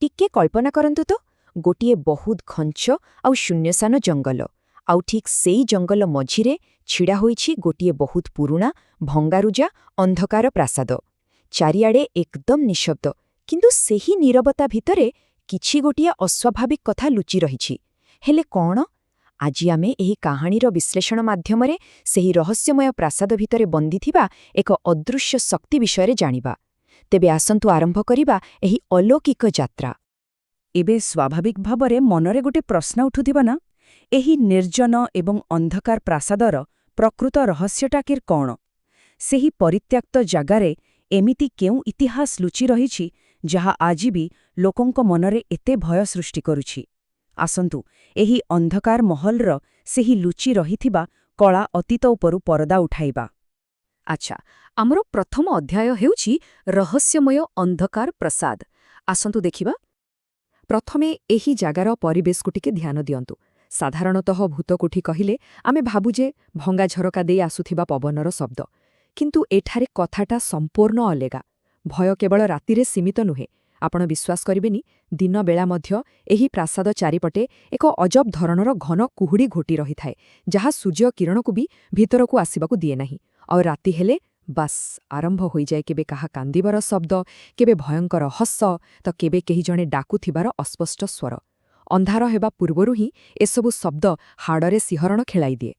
ଟିକେ କଳ୍ପନା କରନ୍ତୁ ତ, ଗୋଟିଏ ବହୁତ ଘଞ୍ଚ ଆଉ ଶୂନ୍ୟଶାନ ଜଙ୍ଗଲ, ଆଉ ଠିକ୍ ସେଇ ଜଙ୍ଗଲ ମଝିରେ ଛିଡ଼ା ହୋଇଛି ଗୋଟିଏ ବହୁତ ପୁରୁଣା ଭଙ୍ଗାରୁଜା ଅନ୍ଧକାର ପ୍ରାସାଦ। ଚାରିଆଡ଼େ ଏକଦମ ନିଶବ୍ଦ, କିନ୍ତୁ ସେହି ନୀରବତା ଭିତରେ କିଛି ଗୋଟିଏ ଅସ୍ୱାଭାବିକ କଥା ଲୁଚି ରହିଛି। ହେଲେ କ'ଣ? ଆଜି ଆମେ ଏହି କାହାଣୀର ବିଶ୍ଳେଷଣ ମାଧ୍ୟମରେ ସେହି ରହସ୍ୟମୟ ପ୍ରାସାଦ ଭିତରେ ବନ୍ଦୀ ଥିବା ଏକ ଅଦୃଶ୍ୟ ଶକ୍ତି ବିଷୟରେ ଜାଣିବା। ତେବେ ଆସନ୍ତୁ ଆରମ୍ଭ କରିବା ଏହି ଅଲୌକିକ ଯାତ୍ରା। ଏବେ ସ୍ୱାଭାବିକ ଭାବରେ ମନରେ ଗୋଟେ ପ୍ରଶ୍ନ ଉଠୁଥିବ ନା, ଏହି ନିର୍ଜନ ଏବଂ ଅନ୍ଧକାର ପ୍ରାସାଦର ପ୍ରକୃତ ରହସ୍ୟଟା କିର୍ କ'ଣ? ସେହି ପରିତ୍ୟକ୍ତ ଜାଗାରେ ଏମିତି କେଉଁ ଇତିହାସ ଲୁଚି ରହିଛି, ଯାହା ଆଜି ବି ଲୋକଙ୍କ ମନରେ ଏତେ ଭୟ ସୃଷ୍ଟି କରୁଛି? ଆସନ୍ତୁ ଏହି ଅନ୍ଧକାର ମହଲର ସେହି ଲୁଚି ରହିଥିବା କଳା ଅତୀତ ଉପରୁ ପରଦା ଉଠାଇବା। ଆଚ୍ଛା, ଆମର ପ୍ରଥମ ଅଧ୍ୟାୟ ହେଉଛି ରହସ୍ୟମୟ ଅନ୍ଧକାର ପ୍ରାସାଦ। ଆସନ୍ତୁ ଦେଖିବା। ପ୍ରଥମେ ଏହି ଜାଗାର ପରିବେଶକୁ ଟିକେ ଧ୍ୟାନ ଦିଅନ୍ତୁ। ସାଧାରଣତଃ ଭୂତକୋଠି କହିଲେ ଆମେ ଭାବୁ ଯେ ଭଙ୍ଗା ଝରକା ଦେଇ ଆସୁଥିବା ପବନର ଶବ୍ଦ। କିନ୍ତୁ ଏଠାରେ କଥାଟା ସମ୍ପୂର୍ଣ୍ଣ ଅଲଗା। ଭୟ କେବଳ ରାତିରେ ସୀମିତ ନୁହେଁ। ଆପଣ ବିଶ୍ୱାସ କରିବେନି, ଦିନବେଳା ମଧ୍ୟ ଏହି ପ୍ରାସାଦ ଚାରିପଟେ ଏକ ଅଜବ ଧରଣର ଘନ କୁହୁଡ଼ି ଘୋଟି ରହିଥାଏ, ଯାହା ସୂର୍ଯ୍ୟ କିରଣକୁ ବି ଭିତରକୁ ଆସିବାକୁ ଦିଏ ନାହିଁ। ଆଉ ରାତି ହେଲେ ବାସ୍, ଆରମ୍ଭ ହୋଇଯାଏ କେବେ କାହା କାନ୍ଦିବାର ଶବ୍ଦ, କେବେ ଭୟଙ୍କର ହସ, ତ କେବେ କେହି ଜଣେ ଡାକୁଥିବାର ଅସ୍ପଷ୍ଟ ସ୍ୱର। ଅନ୍ଧାର ହେବା ପୂର୍ବରୁ ହିଁ ଏସବୁ ଶବ୍ଦ ହାଡ଼ରେ ଶିହରଣ ଖେଳାଇ ଦିଏ।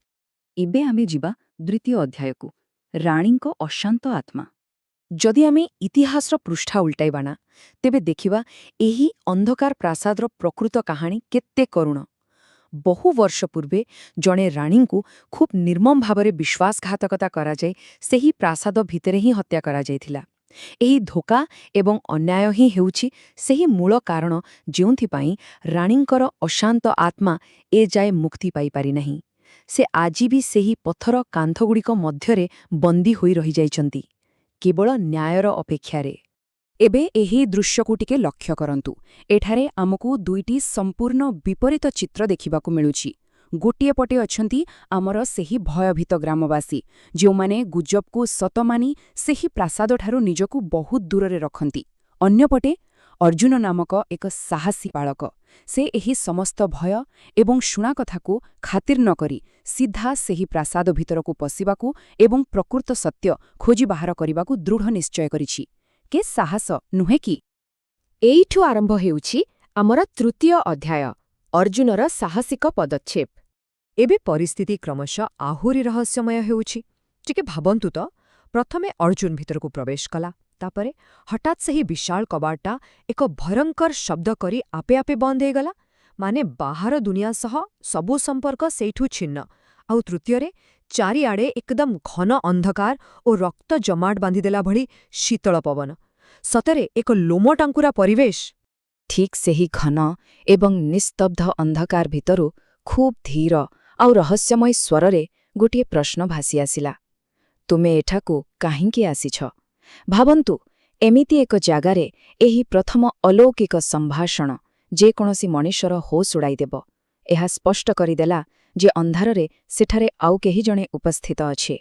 ଏବେ ଆମେ ଯିବା ଦ୍ୱିତୀୟ ଅଧ୍ୟାୟକୁ, ରାଣୀଙ୍କ ଅଶାନ୍ତ ଆତ୍ମା। ଯଦି ଆମେ ଇତିହାସର ପୃଷ୍ଠା ଉଲଟାଇବା ନା, ତେବେ ଦେଖିବା ଏହି ଅନ୍ଧକାର ପ୍ରାସାଦର ପ୍ରକୃତ କାହାଣୀ କେତେ କରୁଣ। ବହୁ ବର୍ଷ ପୂର୍ବେ ଜଣେ ରାଣୀଙ୍କୁ ଖୁବ୍ ନିର୍ମମ ଭାବରେ ବିଶ୍ୱାସଘାତକତା କରାଯାଇ ସେହି ପ୍ରାସାଦ ଭିତରେ ହିଁ ହତ୍ୟା କରାଯାଇଥିଲା। ଏହି ଧୋକା ଏବଂ ଅନ୍ୟାୟ ହିଁ ହେଉଛି ସେହି ମୂଳ କାରଣ, ଯେଉଁଥିପାଇଁ ରାଣୀଙ୍କର ଅଶାନ୍ତ ଆତ୍ମା ଏ ଯାଏ ମୁକ୍ତି ପାଇପାରିନାହିଁ। ସେ ଆଜି ବି ସେହି ପଥର କାନ୍ଥଗୁଡ଼ିକ ମଧ୍ୟରେ ବନ୍ଦୀ ହୋଇ ରହିଯାଇଛନ୍ତି, କେବଳ ନ୍ୟାୟର ଅପେକ୍ଷାରେ। ଏବେ ଏହି ଦୃଶ୍ୟକୁ ଟିକେ ଲକ୍ଷ୍ୟ କରନ୍ତୁ। ଏଠାରେ ଆମକୁ ଦୁଇଟି ସମ୍ପୂର୍ଣ୍ଣ ବିପରୀତ ଚିତ୍ର ଦେଖିବାକୁ ମିଳୁଛି। ଗୋଟିଏ ପଟେ ଅଛନ୍ତି ଆମର ସେହି ଭୟଭୀତ ଗ୍ରାମବାସୀ, ଯେଉଁମାନେ ଗୁଜବକୁ ସତ ମାନି ସେହି ପ୍ରାସାଦଠାରୁ ନିଜକୁ ବହୁତ ଦୂରରେ ରଖନ୍ତି। ଅନ୍ୟପଟେ ଅର୍ଜୁନ ନାମକ ଏକ ସାହସୀ ବାଳକ। ସେ ଏହି ସମସ୍ତ ଭୟ ଏବଂ ଶୁଣା କଥାକୁ ଖାତିର ନ କରି ସିଧା ସେହି ପ୍ରାସାଦ ଭିତରକୁ ପଶିବାକୁ ଏବଂ ପ୍ରକୃତ ସତ୍ୟ ଖୋଜି ବାହାର କରିବାକୁ ଦୃଢ଼ ନିଶ୍ଚୟ କରିଛି। କେ ସାହସ, ନୁହେଁ କି? ଏଇଠୁ ଆରମ୍ଭ ହେଉଛି ଆମର ତୃତୀୟ ଅଧ୍ୟାୟ, ଅର୍ଜୁନର ସାହସିକ ପଦକ୍ଷେପ। ଏବେ ପରିସ୍ଥିତି କ୍ରମଶଃ ଆହୁରି ରହସ୍ୟମୟ ହେଉଛି। ଟିକେ ଭାବନ୍ତୁ ତ, ପ୍ରଥମେ ଅର୍ଜୁନ ଭିତରକୁ ପ୍ରବେଶ କଲା, ତାପରେ ହଠାତ୍ ସେହି ବିଶାଳ କବାଟଟା ଏକ ଭୟଙ୍କର ଶବ୍ଦ କରି ଆପେ ଆପେ ବନ୍ଦ ହେଇଗଲା। ମାନେ ବାହାର ଦୁନିଆ ସହ ସବୁ ସମ୍ପର୍କ ସେଇଠୁ ଛିନ୍ନ। ଆଉ ତୃତୀୟରେ ଚାରିଆଡ଼େ ଏକଦମ ଘନ ଅନ୍ଧକାର ଓ ରକ୍ତ ଜମାଟ ବାନ୍ଧିଦେଲା ଭଳି ଶୀତଳ ପବନ। ସତରେ ଏକ ଲୋମଟାଙ୍କୁରା ପରିବେଶ। ଠିକ୍ ସେହି ଘନ ଏବଂ ନିସ୍ତବ୍ଧ ଅନ୍ଧକାର ଭିତରୁ ଖୁବ୍ ଧୀର ଆଉ ରହସ୍ୟମୟ ସ୍ୱରରେ ଗୋଟିଏ ପ୍ରଶ୍ନ ଭାସି ଆସିଲା, "ତୁମେ ଏଠାକୁ କାହିଁକି ଆସିଛ?" ଭାବନ୍ତୁ, ଏମିତି ଏକ ଜାଗାରେ ଏହି ପ୍ରଥମ ଅଲୌକିକ ସମ୍ଭାଷଣ ଯେକୌଣସି ମଣିଷର ହୋସ୍ ଉଡ଼ାଇଦେବ। ଏହା ସ୍ପଷ୍ଟ କରିଦେଲା ଯେ ଅନ୍ଧାରରେ ସେଠାରେ ଆଉ କେହି ଜଣେ ଉପସ୍ଥିତ ଅଛି।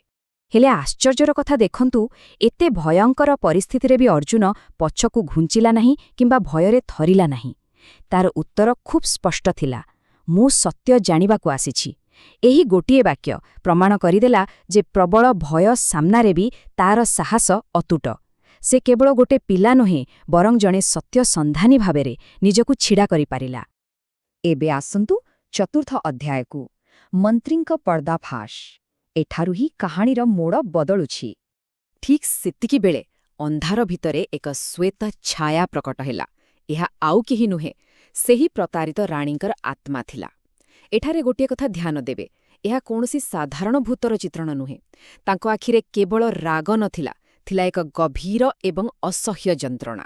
ହେଲେ ଆଶ୍ଚର୍ଯ୍ୟର କଥା ଦେଖନ୍ତୁ, ଏତେ ଭୟଙ୍କର ପରିସ୍ଥିତିରେ ବି ଅର୍ଜୁନ ପଛକୁ ଘୁଞ୍ଚିଲା ନାହିଁ କିମ୍ବା ଭୟରେ ଥରିଲା ନାହିଁ। ତାର ଉତ୍ତର ଖୁବ୍ ସ୍ପଷ୍ଟ ଥିଲା, "ମୁଁ ସତ୍ୟ ଜାଣିବାକୁ ଆସିଛି।" ଏହି ଗୋଟିଏ ବାକ୍ୟ ପ୍ରମାଣ କରିଦେଲା ଯେ ପ୍ରବଳ ଭୟ ସାମ୍ନାରେ ବି ତାର ସାହସ ଅତୁଟ। ସେ କେବଳ ଗୋଟେ ପିଲା ନୁହେଁ, ବରଂ ଜଣେ ସତ୍ୟ ସନ୍ଧାନୀ ଭାବରେ ନିଜକୁ ଛିଡ଼ା କରିପାରିଲା। ଏବେ ଆସନ୍ତୁ ଚତୁର୍ଥ ଅଧ୍ୟାୟକୁ, ମନ୍ତ୍ରୀଙ୍କ ପର୍ଦ୍ଦାଫାଶ। ଏଠାରୁ ହିଁ କାହାଣୀର ମୋଡ଼ ବଦଳୁଛି। ଠିକ୍ ସେତିକି ବେଳେ ଅନ୍ଧାର ଭିତରେ ଏକ ଶ୍ୱେତ ଛାୟା ପ୍ରକଟ ହେଲା। ଏହା ଆଉ କେହି ନୁହେଁ, ସେହି ପ୍ରତାରିତ ରାଣୀଙ୍କର ଆତ୍ମା ଥିଲା। ଏଠାରେ ଗୋଟିଏ କଥା ଧ୍ୟାନ ଦେବେ, ଏହା କୌଣସି ସାଧାରଣ ଭୂତର ଚିତ୍ରଣ ନୁହେଁ। ତାଙ୍କ ଆଖିରେ କେବଳ ରାଗ ନଥିଲା, ଥିଲା ଏକ ଗଭୀର ଏବଂ ଅସହ୍ୟ ଯନ୍ତ୍ରଣା।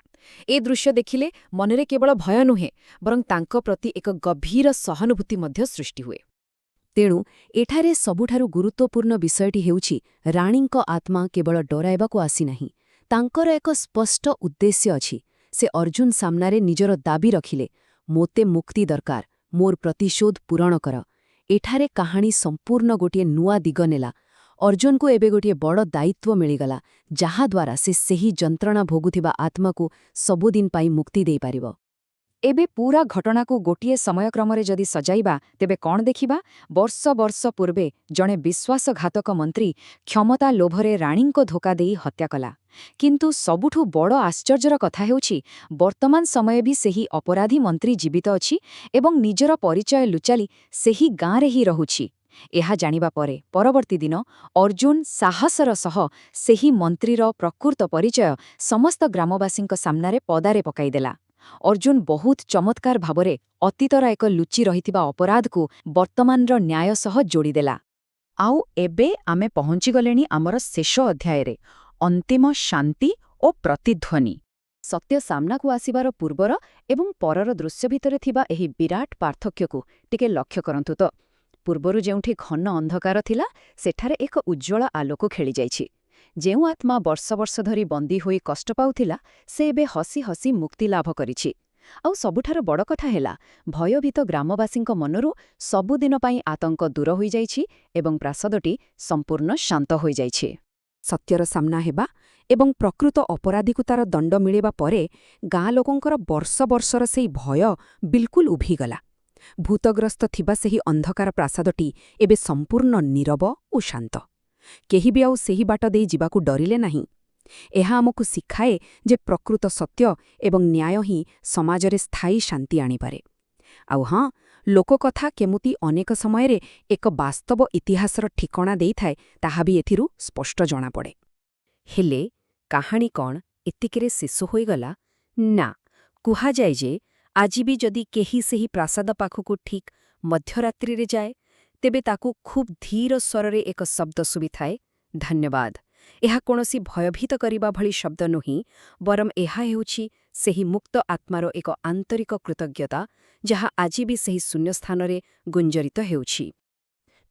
ଏ ଦୃଶ୍ୟ ଦେଖିଲେ ମନରେ କେବଳ ଭୟ ନୁହେଁ, ବରଂ ତାଙ୍କ ପ୍ରତି ଏକ ଗଭୀର ସହାନୁଭୂତି ମଧ୍ୟ ସୃଷ୍ଟି ହୁଏ। ତେଣୁ ଏଠାରେ ସବୁଠାରୁ ଗୁରୁତ୍ୱପୂର୍ଣ୍ଣ ବିଷୟଟି ହେଉଛି, ରାଣୀଙ୍କ ଆତ୍ମା କେବଳ ଡରାଇବାକୁ ଆସିନାହିଁ। ତାଙ୍କର ଏକ ସ୍ପଷ୍ଟ ଉଦ୍ଦେଶ୍ୟ ଅଛି। ସେ ଅର୍ଜୁନ ସାମ୍ନାରେ ନିଜର ଦାବି ରଖିଲେ, "ମୋତେ ମୁକ୍ତି ଦରକାର, ମୋର ପ୍ରତିଶୋଧ ପୂରଣ କର।" ଏଠାରେ କାହାଣୀ ସମ୍ପୂର୍ଣ୍ଣ ଗୋଟିଏ ନୂଆ ଦିଗ ନେଲା। ଅର୍ଜୁନକୁ ଏବେ ଗୋଟିଏ ବଡ଼ ଦାୟିତ୍ୱ ମିଳିଗଲା, ଯାହାଦ୍ୱାରା ସେ ସେହି ଯନ୍ତ୍ରଣା ଭୋଗୁଥିବା ଆତ୍ମାକୁ ସବୁଦିନ ପାଇଁ ମୁକ୍ତି ଦେଇପାରିବ। ଏବେ ପୂରା ଘଟଣାକୁ ଗୋଟିଏ ସମୟକ୍ରମରେ ଯଦି ସଜାଇବା, ତେବେ କ'ଣ ଦେଖିବା? ବର୍ଷ ବର୍ଷ ପୂର୍ବେ ଜଣେ ବିଶ୍ୱାସଘାତକ ମନ୍ତ୍ରୀ କ୍ଷମତା ଲୋଭରେ ରାଣୀଙ୍କ ଧୋକା ଦେଇ ହତ୍ୟା କଲା। କିନ୍ତୁ ସବୁଠୁ ବଡ଼ ଆଶ୍ଚର୍ଯ୍ୟର କଥା ହେଉଛି, ବର୍ତ୍ତମାନ ସମୟ ବି ସେହି ଅପରାଧୀ ମନ୍ତ୍ରୀ ଜୀବିତ ଅଛି ଏବଂ ନିଜର ପରିଚୟ ଲୁଚାଇ ସେହି ଗାଁରେ ହିଁ ରହୁଛି। ଏହା ଜାଣିବା ପରେ ପରବର୍ତ୍ତୀ ଦିନ ଅର୍ଜୁନ ସାହସର ସହ ସେହି ମନ୍ତ୍ରୀର ପ୍ରକୃତ ପରିଚୟ ସମସ୍ତ ଗ୍ରାମବାସୀଙ୍କ ସାମ୍ନାରେ ପଦାରେ ପକାଇଦେଲା। ଅର୍ଜୁନ ବହୁତ ଚମତ୍କାର ଭାବରେ ଅତୀତର ଏକ ଲୁଚି ରହିଥିବା ଅପରାଧକୁ ବର୍ତ୍ତମାନର ନ୍ୟାୟ ସହ ଯୋଡ଼ିଦେଲା। ଆଉ ଏବେ ଆମେ ପହଞ୍ଚିଗଲେଣି ଆମର ଶେଷ ଅଧ୍ୟାୟରେ, ଅନ୍ତିମ ଶାନ୍ତି ଓ ପ୍ରତିଧ୍ୱନି। ସତ୍ୟ ସାମ୍ନାକୁ ଆସିବାର ପୂର୍ବର ଏବଂ ପରର ଦୃଶ୍ୟ ଭିତରେ ଥିବା ଏହି ବିରାଟ ପାର୍ଥକ୍ୟକୁ ଟିକେ ଲକ୍ଷ୍ୟ କରନ୍ତୁ ତ। ପୂର୍ବରୁ ଯେଉଁଠି ଘନ ଅନ୍ଧକାର ଥିଲା, ସେଠାରେ ଏକ ଉଜ୍ଜ୍ୱଳ ଆଲୋକ ଖେଳିଯାଇଛି। ଯେଉଁ ଆତ୍ମା ବର୍ଷ ବର୍ଷ ଧରି ବନ୍ଦୀ ହୋଇ କଷ୍ଟ ପାଉଥିଲା, ସେ ଏବେ ହସି ହସି ମୁକ୍ତି ଲାଭ କରିଛି। ଆଉ ସବୁଠାରୁ ବଡ଼ କଥା ହେଲା, ଭୟଭୀତ ଗ୍ରାମବାସୀଙ୍କ ମନରୁ ସବୁଦିନ ପାଇଁ ଆତଙ୍କ ଦୂର ହୋଇଯାଇଛି ଏବଂ ପ୍ରାସାଦଟି ସମ୍ପୂର୍ଣ୍ଣ ଶାନ୍ତ ହୋଇଯାଇଛି। ସତ୍ୟର ସାମ୍ନା ହେବା ଏବଂ ପ୍ରକୃତ ଅପରାଧୀକୁ ତାର ଦଣ୍ଡ ମିଳିବା ପରେ ଗାଁ ଲୋକଙ୍କର ବର୍ଷ ବର୍ଷର ସେଇ ଭୟ ବିଲକୁଲ ଉଭିଗଲା। ଭୂତଗ୍ରସ୍ତ ଥିବା ସେହି ଅନ୍ଧକାର ପ୍ରାସାଦଟି ଏବେ ସମ୍ପୂର୍ଣ୍ଣ ନୀରବ ଓ ଶାନ୍ତ। କେହି ବି ଆଉ ସେହି ବାଟ ଦେଇ ଯିବାକୁ ଡରିଲେ ନାହିଁ। ଏହା ଆମକୁ ଶିଖାଏ ଯେ ପ୍ରକୃତ ସତ୍ୟ ଏବଂ ନ୍ୟାୟ ହିଁ ସମାଜରେ ସ୍ଥାୟୀ ଶାନ୍ତି ଆଣିପାରେ। ଆଉ ହଁ, ଲୋକକଥା କେମିତି ଅନେକ ସମୟରେ ଏକ ବାସ୍ତବ ଇତିହାସର ଠିକଣା ଦେଇଥାଏ, ତାହା ବି ଏଥିରୁ ସ୍ପଷ୍ଟ ଜଣାପଡ଼େ। ହେଲେ କାହାଣୀ କ'ଣ ଏତିକିରେ ଶେଷ ହୋଇଗଲା? ନା, କୁହାଯାଏ ଯେ ଆଜି ବି ଯଦି କେହି ସେହି ପ୍ରାସାଦ ପାଖକୁ ଠିକ୍ ମଧ୍ୟରାତ୍ରିରେ ଯାଏ, ତେବେ ତାକୁ ଖୁବ୍ ଧୀର ସ୍ୱରରେ ଏକ ଶବ୍ଦ ଶୁଭିଥାଏ, ଧନ୍ୟବାଦ। ଏହା କୌଣସି ଭୟଭୀତ କରିବା ଭଳି ଶବ୍ଦ ନୁହେଁ, ବରଂ ଏହା ହେଉଛି ସେହି ମୁକ୍ତ ଆତ୍ମାର ଏକ ଆନ୍ତରିକ କୃତଜ୍ଞତା, ଯାହା ଆଜି ବି ସେହି ଶୂନ୍ୟସ୍ଥାନରେ ଗୁଞ୍ଜରିତ ହେଉଛି।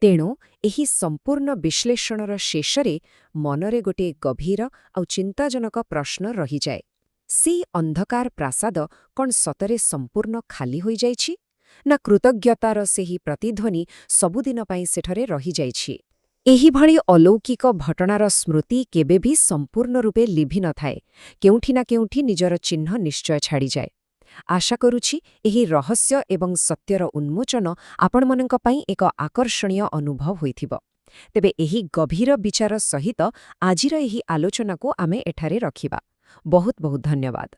ତେଣୁ ଏହି ସମ୍ପୂର୍ଣ୍ଣ ବିଶ୍ଳେଷଣର ଶେଷରେ ମନରେ ଗୋଟିଏ ଗଭୀର ଆଉ ଚିନ୍ତାଜନକ ପ୍ରଶ୍ନ ରହିଯାଏ। ସେଇ ଅନ୍ଧକାର ପ୍ରାସାଦ କ'ଣ ସତରେ ସମ୍ପୂର୍ଣ୍ଣ ଖାଲି ହୋଇଯାଇଛି, ନା କୃତଜ୍ଞତାର ସେହି ପ୍ରତିଧ୍ୱନି ସବୁଦିନ ପାଇଁ ସେଠାରେ ରହିଯାଇଛି? ଏହିଭଳି ଅଲୌକିକ ଘଟଣାର ସ୍ମୃତି କେବେ ବି ସମ୍ପୂର୍ଣ୍ଣ ରୂପେ ଲିଭି ନଥାଏ। କେଉଁଠି ନା କେଉଁଠି ନିଜର ଚିହ୍ନ ନିଶ୍ଚୟ ଛାଡ଼ିଯାଏ। ଆଶା କରୁଛି ଏହି ରହସ୍ୟ ଏବଂ ସତ୍ୟର ଉନ୍ମୋଚନ ଆପଣମାନଙ୍କ ପାଇଁ ଏକ ଆକର୍ଷଣୀୟ ଅନୁଭବ ହୋଇଥିବ। ତେବେ ଏହି ଗଭୀର ବିଚାର ସହିତ ଆଜିର ଏହି ଆଲୋଚନାକୁ ଆମେ ଏଠାରେ ରଖିବା। ବହୁତ ବହୁତ ଧନ୍ୟବାଦ।